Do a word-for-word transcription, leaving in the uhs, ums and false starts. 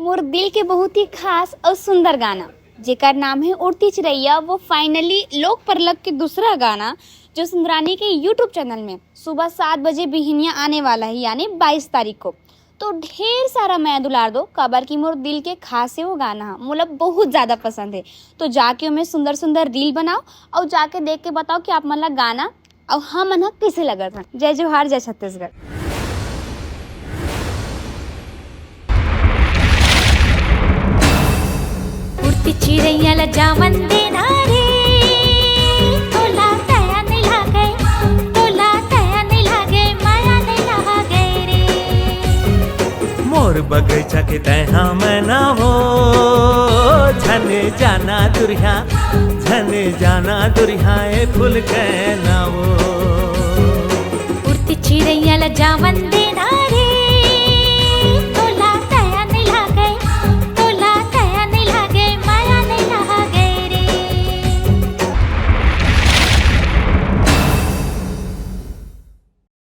मोर दिल के बहुत ही खास और सुंदर गाना, जेकर नाम है उड़ती चिरैया, वो फाइनली लोक परलक के दूसरा गाना, जो सुंदरानी के यूट्यूब चैनल में सुबह सात बजे बिहनिया आने वाला है, यानी बाईस तारीख को। तो ढेर सारा मया दुलार दो, काबर कि मोर दिल के खास है वो गाना, मोला बहुत ज्यादा पसंद है। तो जाके ओमे सुंदर सुंदर रील बनाओ और जाके देख के बताओ कि आप मन ला गाना अउ हमन ह कइसे लगत हन। जय जोहार, जय छत्तीसगढ़। उड़ती चिरैया ला जावन देना रे, तोला दया नहीं लागे, तोला दया नहीं लागे, माया नहीं लागे रे। मोर बगैचा के तैहा मैना वो, झन जाना दुरिहा, झन जाना दुरिहा, ए फूल के ना वो। उड़ती चिरैया ला जावन देना रे,